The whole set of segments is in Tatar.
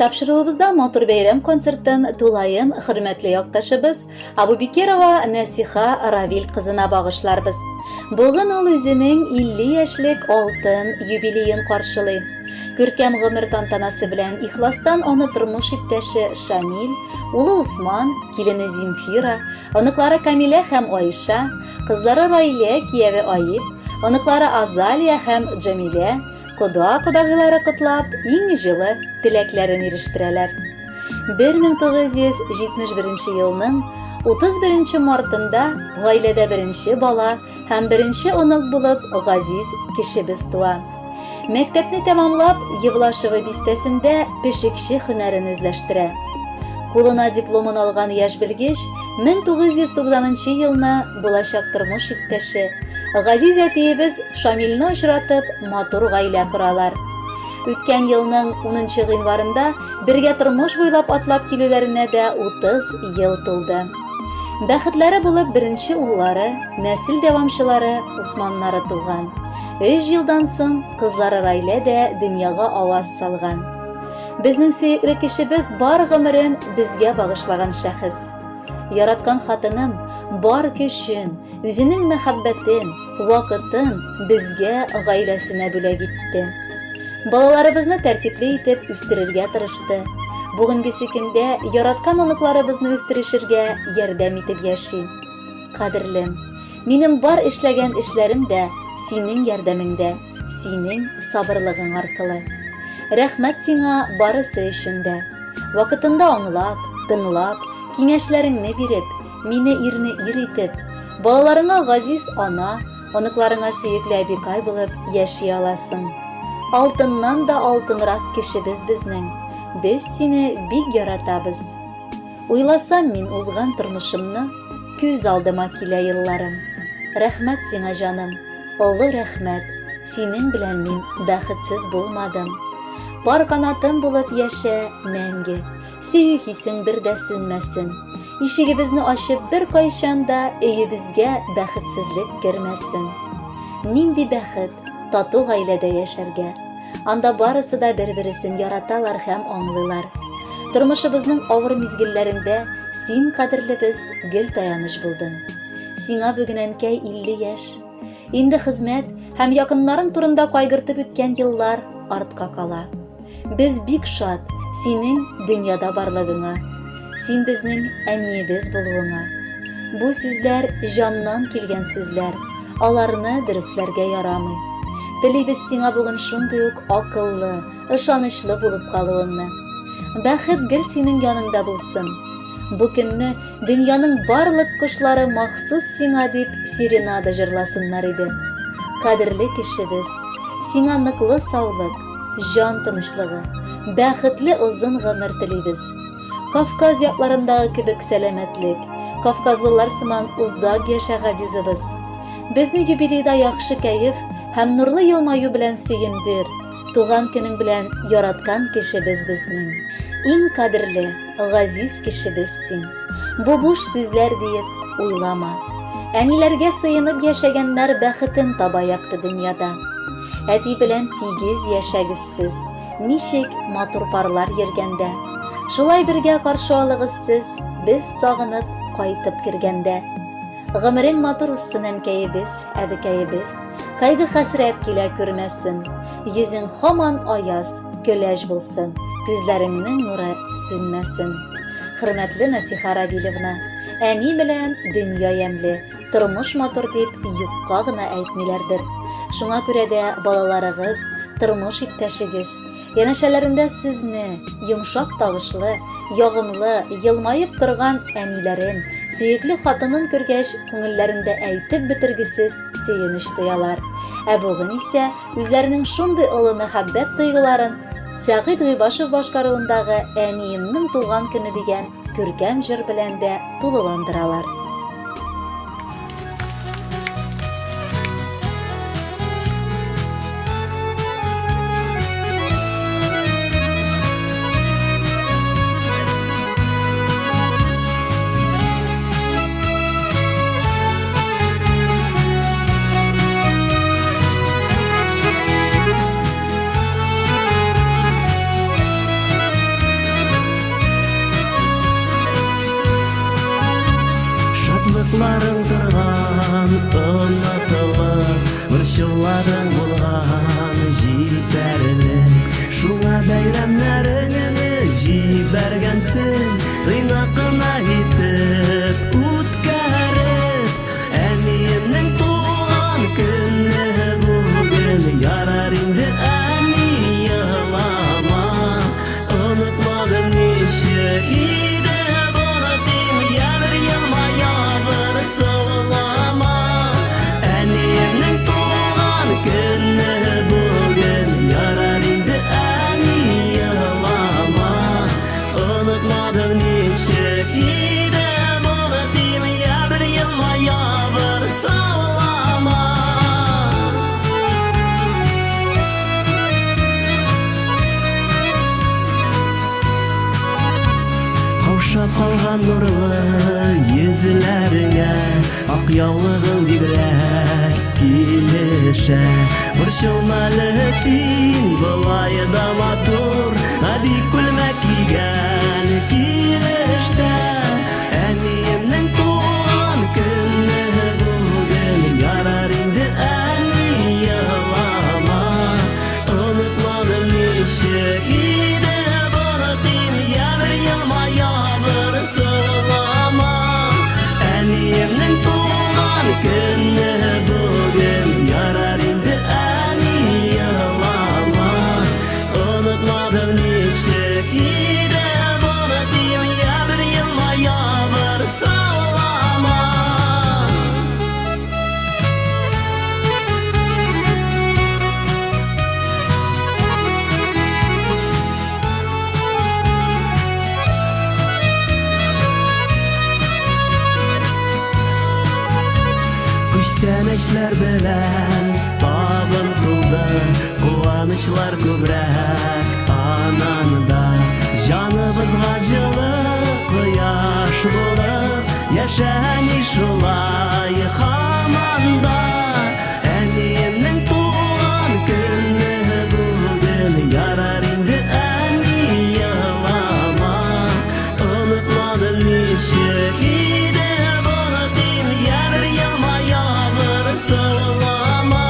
Тапшыруыбызда матур бәйрәм концертын тулаем хөрмәтле якташыбыз Абубикерова Нәсиха Равил кызына багышларбыз. Бүген ул үзенең 50 яшьлек алтын юбилеен каршылый. Күркәм гомер тантанасы белән ихластан аны тормыш иптәше Шамил, улы Усман, килене Земфира, оныклары Камилә һәм Айша, кызлары Райлә, кияве Аип, оныклары Азалия һәм Джамилә, кода-кодагыйлары котлап, иң җылы теләкләрен ирештерәләр. 1971 елның 31 мартында гаиләдә беренче бала һәм беренче онык булып газиз кешебез туа. Мәктәпне тәмамлап, Евлашево бистәсендә пешекче һөнәрен үзләштерә. Кулына дипломын алган яшь белгеч 1990 елны булачак тормыш иптәше, газиз әтиебез Шамилне очратып, матур гаилә коралар. Үткән елның 10 гыйнварында бергә тормыш буйлап атлап килүләренә дә 30 ел тулды. Бәхетләре булып беренче уллары, нәсел дәвамчылары Усманнары туган. Өч елдан соң кызлары Райлә дә дөньяга аваз салган. Безнең сөекле кешебез бар гомерен безгә багышлаган шәхес. Яраткан хатыным бар көчен, үзенең мәхәббәтен, вакытын безгә, гаиләсенә бүләк итте. Балаларыбызны тәртипле итеп үстерергә тырышты. Бүгенгесе көндә яраткан оныкларыбызны үстерешергә ярдәм итеп яши. Кадерлем, минем бар эшләгән эшләрем дә синең ярдәмеңдә, синең сабырлыгың аркылы. Рәхмәт сиңа барысы өчен дә. Вакытында аңлап, тыңлап, киңәшләреңне биреп, мине ирне ир итеп, балаларыңа газиз ана, оныкларыңа сөекле әбикай булып яши аласың. Алтыннан да алтынрак кешебез безнең. Без сине бик яратабыз. Уйласам мин узган тормышымны, күз алдыма килә елларым. Рәхмәт сиңа, җаным, олы рәхмәт, синең белән мин бәхетсез булмадым. Пар канатым булып яшә мәңге, сөю хисең бер дә сүнмәсен. Ишегебезне ачып беркайчан да өебезгә бәхетсезлек кермәсен. Нинди бәхет, тату гаиләдә яшәргә. Анда барысы да бер-бересен яраталар һәм аңлыйлар. Тормышыбызның авыр мизгелләрендә син, кадерлебез, гел таяныч булдың. Сиңа бүген, әнкәй, 50 яшь. Инде хезмәт һәм якыннарың турында кайгыртып үткән еллар артка кала. Без бик шат синең дөньяда барлыгыңа, син безнең әниебез булуыңа. Бу сүзләр җаннан килгән сүзләр, аларны дөресләргә ярамый. Телибез сиңа бүген шундый ук акыллы, ышанычлы булып калуыңны. Бәхет гел синең яныңда булсын. Бу көнне дөньяның барлык кошлары махсус сиңа дип серенада җырласыннар иде. Кадерле кешебез, сиңа ныклы саулык, җан тынычлыгы, бәхетле озын гомер телибез. Кавказ якларындагы кебек сәламәтлек, кавказлылар сыман озак яшә, газизыбыз. Безне юбилейда яхшы кәеф һәм нурлы елмаю белән сөендер. Туган көнең белән, яраткан кешебез безнең. Иң кадерле, газиз кешебез син. Бу буш сүзләр диеп уйлама. Әниләргә сыенып яшәгәннәр бәхетен таба якты дөньяда. Әти белән тигез яшәгез сез, ничек матур парлар йөргәндә. Шулай бергә каршы алыгыз сез, без сагынып кайтып кергәндә. Гомерең матур узсын, әнкәебез, әбекәебез. Кайгы-хәсрәт килә күрмәсен. Йөзең һаман аяз, көләч булсын, күзләреңнең нуры сүнмәсен. Хөрмәтле Насиха Равилевна, әни белән дөнья ямьле, тормыш матур дип юкка гына әйтмиләрдер. Шуңа күрә дә балаларыгыз, тормыш иптәшегез, янәшәләрендә сезне, йомшак тавышлы, ягымлы, елмаеп торган әниләрен, сөекле хатынын күргәч, күңелләрендә әйтеп бетергесез сөенеч тоялар. Ә бүген исә үзләренең шундый олы мәхәббәт тойгыларын Сәгыйть Гыйбашев башкаруындагы Әниемнең туган көне дигән күркәм җыр белән дә тулыландыралар. Борчуларың булган җитәрлек. Шуңа бәйрәмнәреңне җибәргәнсең, Тыйнак кына итеп үткәреп. Әниемнең туган көне бүген, Ярар инде, әни, елама. Онытмадым ничек иде бары дим, Я бер елмая, бер сызлама. Әниемнең туган көне бүген, Ярар инде, әни, елама. Онытмадым ничек иде бары дим, Я бер елмая, бер сызлама. Каушап калган нурлы йөзләреңә Ак яулыгың бигрәк килешә. Борчылма әле син, болай да матур, Гади күлмәк кигән килештә. Әниемнең туган көне бүген, Ярар инде, әни, елама. Онытмадым ничек иде бары дим, Я бер елмая, бер сызлама. Әниемнең туган көне бүген, Ярар инде, әни, елама. Онытмадым ничек иде бары дим, Я бер елмая, бер сызлама. Күчтәнәчләр белән табын тулды, Куанычлар күбрәк ананда. Җаныбызга җылы кояш булып, Яшә, әни, шулай һаман да. Әниемнең туган көне бүген, Ярар инде, әни, елама. Онытмадым ничек иде бары дим, Я бер елмая, бер сызлама.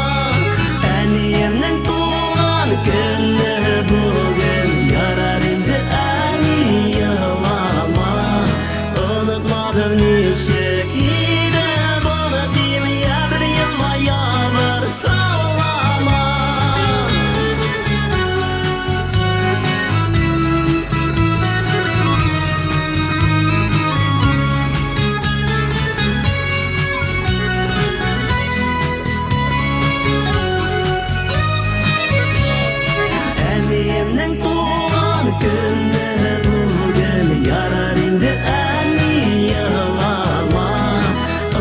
Әниемнең туган көне бүген, Ярар инде, әни, елама. Онытмадым ничек иде бары дим, Я бер елмая, бер сызлама. Әниемнең туган көне бүген, Ярар инде, әни, елама.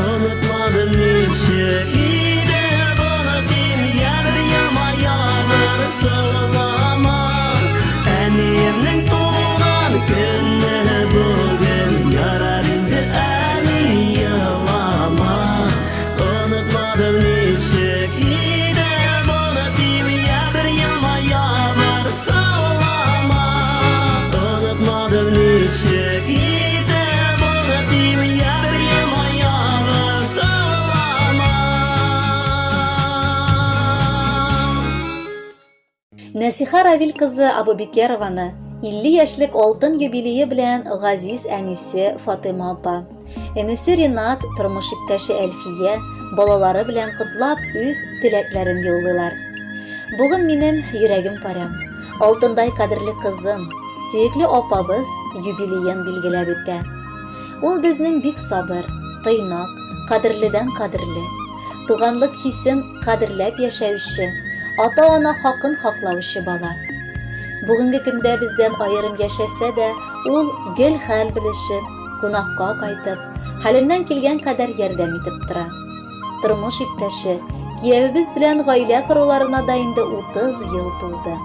Онытмадым ничек иде бары дим, Я бер елмая, бер сызлама. Әниемнең туган көне бүген, Ярар инде, әни, елама. Онытмадым ничек иде бары дим, Я бер елмая, бер сызлама. Онытмадым ничек иде бары дим, Я бер елмая, бер сызлама. Нәсиха Равил кызы Абубикерованы 50 яшьлек алтын юбилее белән газиз әнисе Фатыйма апа, энесе Ринат, тормыш иптәше Әлфия, балалары белән котлап үз теләкләрен юллыйлар. Бүген минем йөрәгем парә. Алтындай кадерле кызым, сөекле апабыз юбилеен билгеләп үтә. Ул безнең бик сабыр, тыйнак, кадерледән кадерле, туганлык хисен кадерләп яшәүче, ата-ана хакын хаклаучы бала. Бүгенге көндә бездән аерым яшәсә дә, ул гел хәл белешеп, кунакка кайтып, хәленнән килгән кадәр ярдәм итеп тора. Тормыш иптәше, киявебез белән гаилә коруларына да инде 30 ел тулды.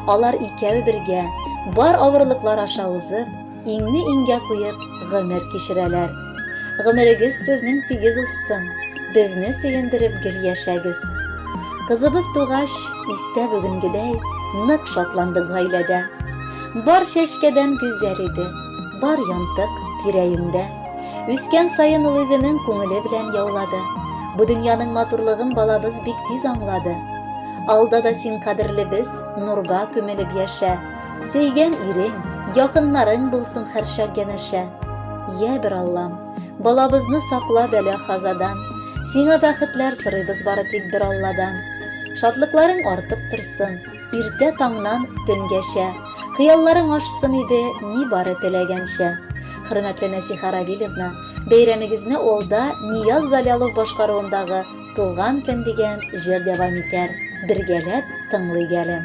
Алар икәү бергә, бар авырлыклар аша узып, Иңне иңгә куеп гомер кичерәләр. Гомерегез сезнең тигез узсын, безне сөендереп гел яшәгез. Кызыбыз тугач, истә бүгенгедәй, нык шатландык гаиләдә. Бар чәчкәдән гүзәл иде, бар янтык тирә-юньдә. Үскән саен ул үзенең күңеле белән яулады. Бу дөньяның матурлыгын балабыз бик тиз аңлады. Алда да син кадерлебез, нурга күмелеп яшә. Сөйгән ирең, якыннарың булсын һәрчак янәшә. Йә бер Аллам, балабызны сакла бәла-хазадан. Сиңа бәхетләр сорыйбыз бары тик бер Алладан. Шатлыкларың артып торсын, иртә таңнан төнгәчә. Хыялларың ашсын иде нибары теләгәнчә. Хөрмәтле Нәсиха Равилевна, бәйрәмегезне алда Нияз Залялов башкаруындагы Туган көн дигән җыр дәвам итәр. Бергәләп тыңлыйк әле.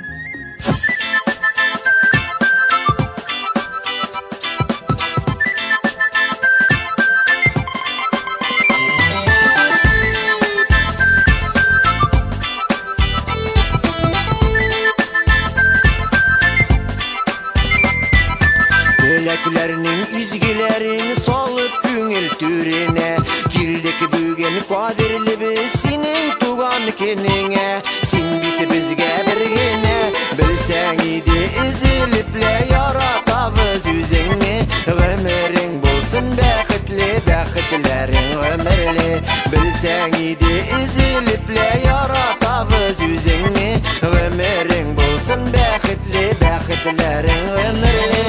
Теләкләрнең изгеләрен салып күңел түренә Килдек бүген кадерле без синең туган көнеңә Син бит безгә бер генә белсәң иде өзелеп лә яратабыз үзеңне Гомерең булсын бәхетле, бәхетләрең гомерле Белсәң иде өзелеп лә яратабыз үзеңне Гомерең булсын бәхетле, бәхетләрең гомерле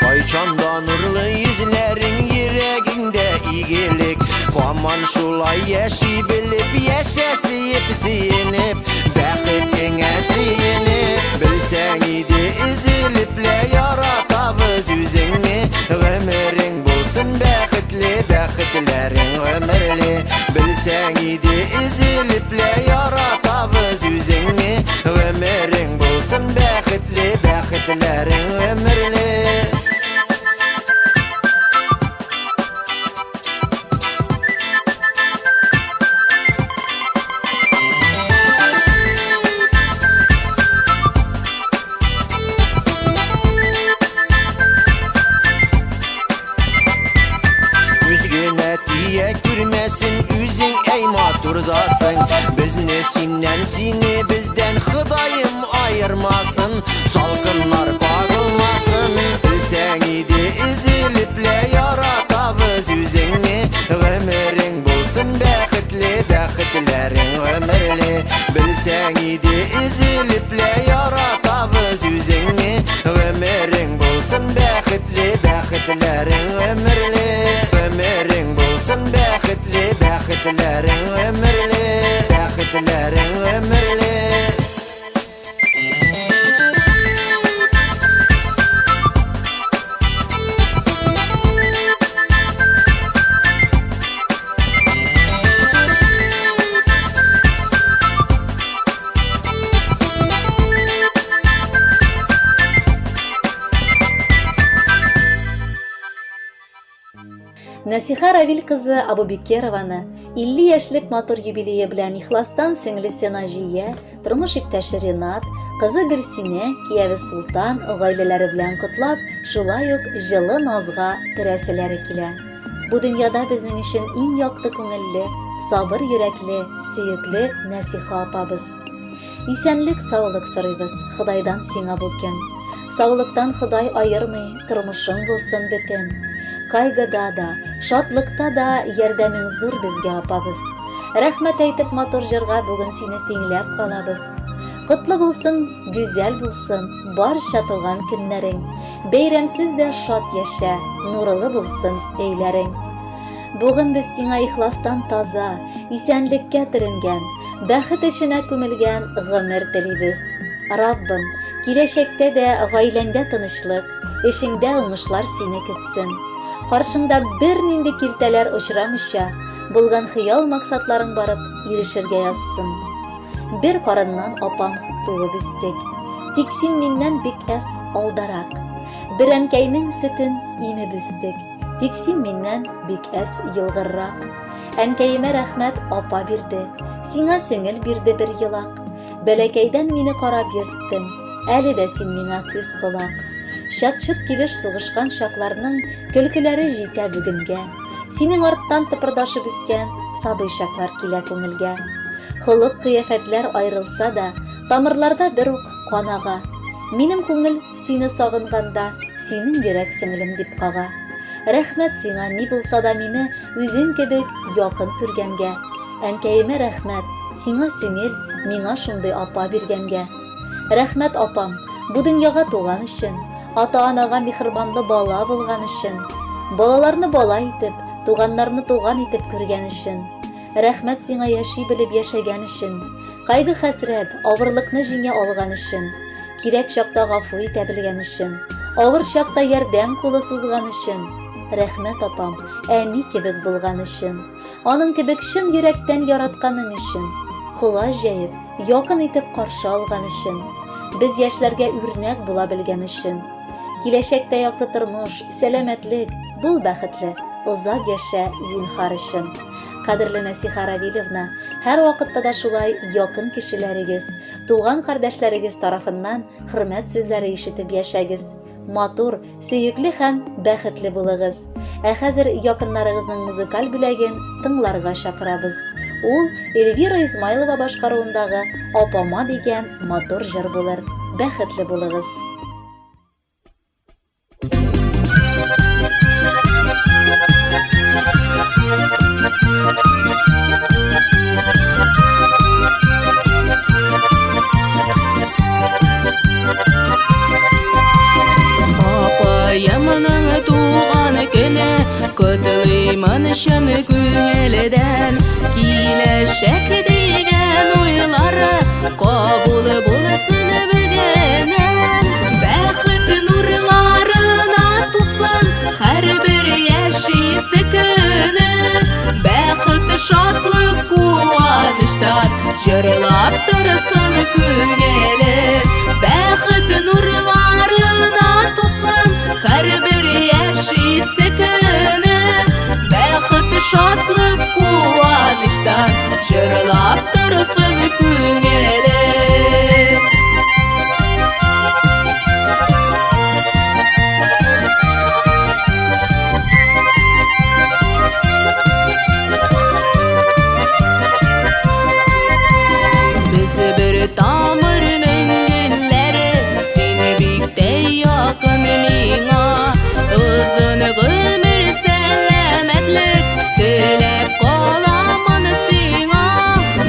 Кайчан да нурлы йөзләрең йөрәгеңдә игелек Хаман шулай яши белеп, яшә сөеп, сөенеп, бәхетеңә сөенеп Белсәң иде өзелеп лә яратабыз үзеңне Гомерең булсын бәхетле, бәхетләрең гомерле Белсәң иде өзелеп лә яратабыз үзеңне Гомерең булсын бәхетле, бәхетләрең гомерле Күзгенә тия күрмәсен, үзең әй матурдасың. Безне синнән, сине бездән Ходаем аермасын, салкыннар кагылмасын. Белсәң иде өзелеп лә яратабыз үзеңне. Гомерең булсын бәхетле, бәхетләрең гомерле. Белсәң иде өзелеп лә яратабыз үзеңне. Гомерең булсын бәхетле, бәхетләрең гомерле. Гомерең булсын бәхетле, бәхетләрең гомерле. Бәхетләрең гомерле. Нәсиха Равил кызы Абубекерованы 50 яшьлек матур юбилее белән ихластан сеңлесе Наҗия, тормыш иптәше Ренат, кызы Гөлсинә, кияве Султан гаиләләре белән котлап, шулай ук җылы назга терәселәре килә. Бу дөньяда безнең өчен иң якты күңелле, сабыр йөрәкле, сөекле Нәсиха апабыз. Исәнлек, саулык сорыйбыз Ходайдан сиңа бу көн. Саулыктан Ходай аермый, тормышың булсын бөтен. Кайгыда да, шатлыкта да ярдәмең зур безгә, апабыз. Рәхмәт әйтеп матур җырга бүген сине тиңләп калабыз. Котлы булсын, гүзәл булсын барча туган көннәрең. Бәйрәмсез дә шат яшә, нурлы булсын өйләрең. Бүген без сиңа ихластан таза, исәнлеккә төренгән, бәхет эченә күмелгән гомер телибез. Раббым, киләчәктә дә гаиләңдә тынычлык, эшеңдә уңышлар сине көтсен. Каршыңда бернинди киртәләр очрамыйча, булган хыял-максатларың барып ирешергә язсын. Бер карыннан апам туып үстек. Тик син миннән бик әз алдарак. Бер әнкәйнең сөтен имеп үстек. Тик син миннән бик әз елгыррак. Әнкәемә рәхмәт апа бирде. Сиңа сеңел бирде бер елак. Бәләкәйдән мине карап йөрттең. Әле дә син миңа күз колак. Чат-чот килеш сугышкан чакларның көлкеләре җитә бүгенгә. Синең арттан тыпырдашып үскән сабый чаклар килә күңелгә. Холык-кыяфәтләр аерылса да, тамырларда бер үк кан ага. Минем күңел сине сагынганда, синең йөрәк сеңлем дип кага. Рәхмәт сиңа, ни булса да мине үзең кебек якын күргәнгә. Әнкәемә рәхмәт, сиңа сеңел, миңа шундый апа биргәнгә. Рәхмәт, апам, бу дөньяга туган өчен, ата-анага миһербанлы бала булган өчен, балаларны бала итеп, туганнарны туган итеп күргән өчен. Рәхмәт сиңа яши белеп яшәгән өчен, кайгы-хәсрәт, авырлыкны җиңә алган өчен, кирәк чакта гафу итә белгән өчен, авыр чакта ярдәм кулы сузган өчен. Рәхмәт, апам, әни кебек булган өчен, аның кебек чын йөрәктән яратканың өчен, колач җәеп, якын итеп каршы алган өчен, без яшьләргә үрнәк була белгән өчен. Киләчәктә якты тормыш, сәламәтлек, бул бәхетле, озак яшә, зинһар өчен. Кадерле Нәсиха Равилевна, һәрвакытта да шулай якын кешеләрегез, туган кардәшләрегез тарафыннан хөрмәт сүзләре ишетеп яшәгез. Матур, сөекле һәм бәхетле булыгыз. Ә хәзер якыннарыгызның музыкаль бүләген тыңларга чакырабыз. Ул Эльвира Измайлова башкаруындагы Апама дигән матур җыр булыр. Бәхетле булыгыз! Апаемның туган көне Котлыймын чын күңелдән Киләчәк дигән уйлары Кабул булсын бүгеннән Бәхет нурларына тулсын Һәрбер яшисе көне Бәхет, шатлык, куаныштан Җырлап торсын күңеле Бәхет нурларына тулсын Һәрбер яшисе көне Бәхет, шатлык, куаныштан Җырлап торсын күңеле. Без бер тамырның гөлләре, син бик тә якын миңа. Озын гомер, сәламәтлек теләп каламын сиңа.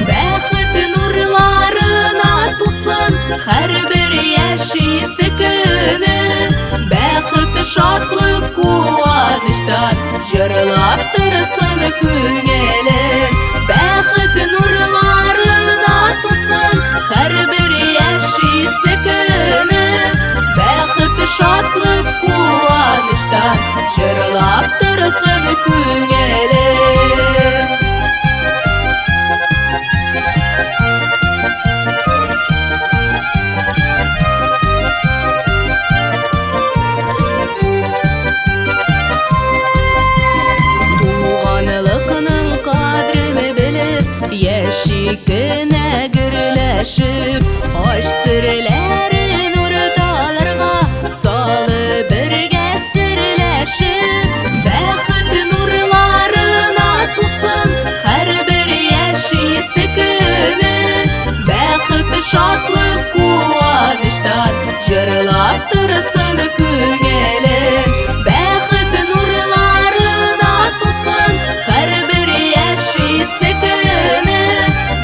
Бәхет нурларына тулсын һәрбер яшисе көне. Бәхет, шатлык, куаныштан җырлап торсын күңеле. Бәхет нурларына тулсын һәрбер яшисе көне. Бәхет, шатлык, куаныштан җырлап торсын күңеле. Туганлыкның кадерен белеп, яши кенә гөрләшеп, ач серләрен урталарга салып бергә серләшеп, бәхет нурларына тулсын һәрбер яшисе көне, бәхет, шатлык, куаныштан җырлап торсын күңеле. Бәхет нурларына тулсын һәрбер яшисе көне,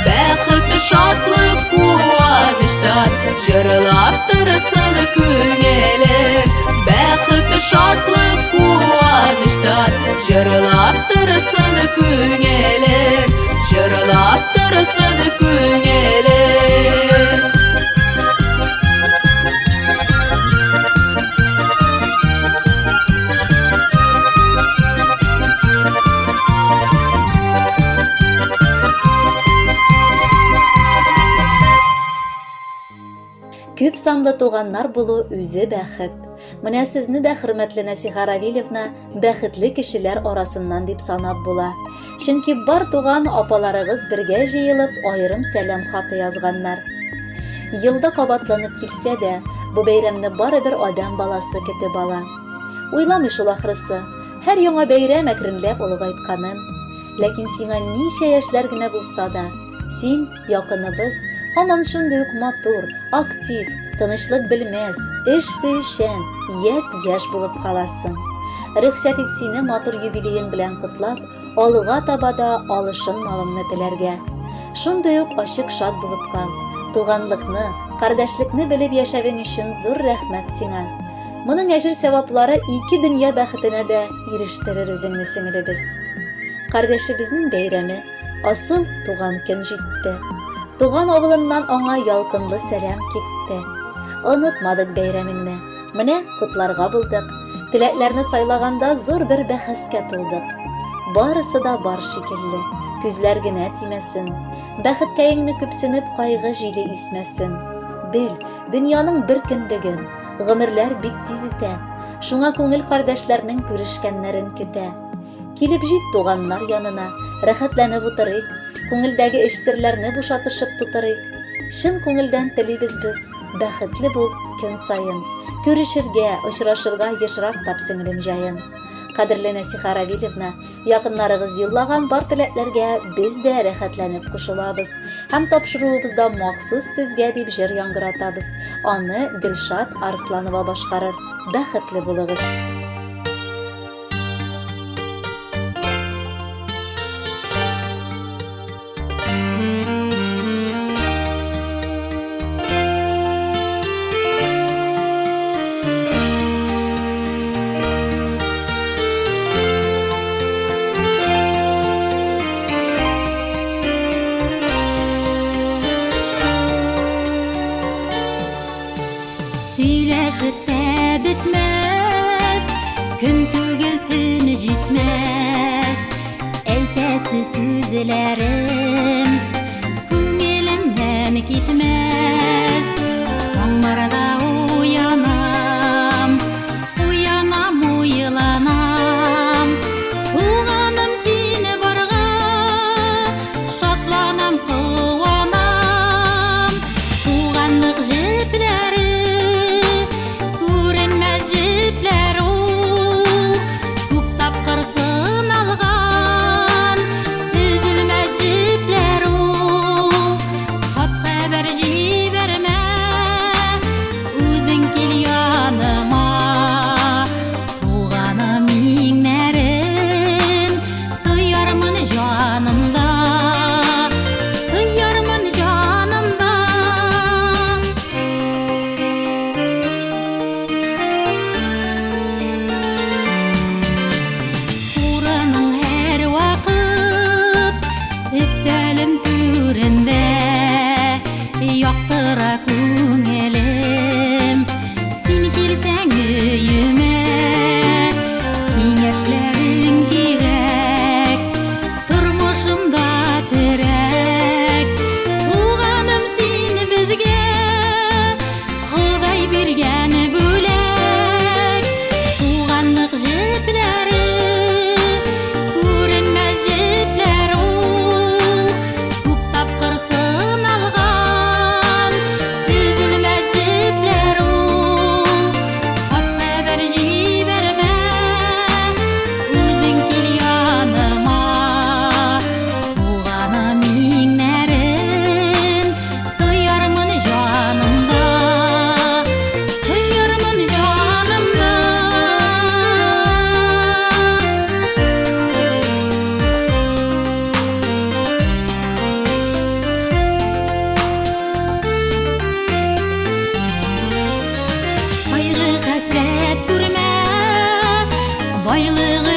бәхет, шатлык, куаныштан җырлап торсын күңеле. Бәхет, шатлык, куаныштан җырлап торсын күңеле. Җырлап торсын күңеле. Күп санлы туганнар булу үзе бәхет. Менә сезне дә, хөрмәтле Нәсиха Равилевна, бәхетле кешеләр арасыннан дип санап була. Чөнки бар туган апаларыгыз бергә җыелып аерым сәлам хаты язганнар. Елда кабатланып килсә дә, бу бәйрәмне барыбер адәм баласы көтеп ала. Уйламый шул ахрысы, һәр яңа бәйрәм әкренләп олыгайтканын. Ләкин сиңа ничә яшьләр генә булса да, син, якыныбыз, һаман шундый ук матур, актив, Тынычлык белмәс, эш сөючән, япь-яшь булып каласың. Рөхсәт ит сине матур юбилеең белән котлап, алга таба да алышын малыңны теләргә. Шундый ук ачык шат булып кал. Туганлыкны, кардәшлекне белеп яшәвең өчен зур рәхмәт сиңа. Моның әҗер-сәваплары ике дөнья бәхетенә дә ирештерер үзеңне, сеңелебез. Кардәшебезнең бәйрәме, асыл туган көн җитте. Туган авылыннан аңа ялкынлы сәлам китте. Онытмадык бәйрәмеңне, менә котларга булдык. Теләкләрне сайлаганда зур бер бәхәскә тулдык. Барысы да бар шикелле, күзләр генә тимәсен. Бәхеткәеңне күпсенеп кайгы җиле исмәсен. Бел, дөньяның бер көнлеген, гомерләр бик тиз үтә. Шуңа күңел кардәшләрнең күрешкәннәрен көтә. Килеп җит туганнар янына, рәхәтләнеп утырыйк, күңелдәге эч серләрне бушатышып тутырыйк. Чын күңелдән телибез без, бәхетле бул көн саен. Күрешергә, очрашырга ешрак тап сеңлем җаен. Кадерле Нәсиха Равилевна, якыннарыгыз юллаган бар теләкләргә без дә рәхәтләнеп кушылабыз һәм тапшыруыбызда махсус сезгә дип җыр яңгыратабыз. Аны Гөлшат Арсланова башкарыр. Бәхетле булыгыз! Сөйләшеп тә бетмәс, көн түгел төн җитмәс. Әйтәсе сүзләрем күңелемнән китмәс. Таңнарда уянам, уянам, уйланам. Туганым сине барга, шатланам, куанам. Туганлык җепләре, күренмәс җепләр ул. Күп тапкыр сыналган, өзелмәс җепләр ул. Хат-хәбәр җибәрмә, үзең кил яныма. Туганым иңнәрен тоярмын җанымда, тоярмын җанымда. Урының һәрвакыт өстәлем түрендә, яктыра күңелем. Син килсәң өемә, киңәшләрең кирәк, тормышымда терәк. Туганым син безгә, Ходай биргән бүләк. Туганлык җепләре, күренмәс җепләр ул. Күп тапкыр сыналган, өзелмәс җепләр ул. Хат-хәбәр җибәрмә, үзең кил яныма. Туганым иңнәрен тоярмын җанымда, тоярмын җанымда. Кайгы хәсрәт күрмә, байлыгы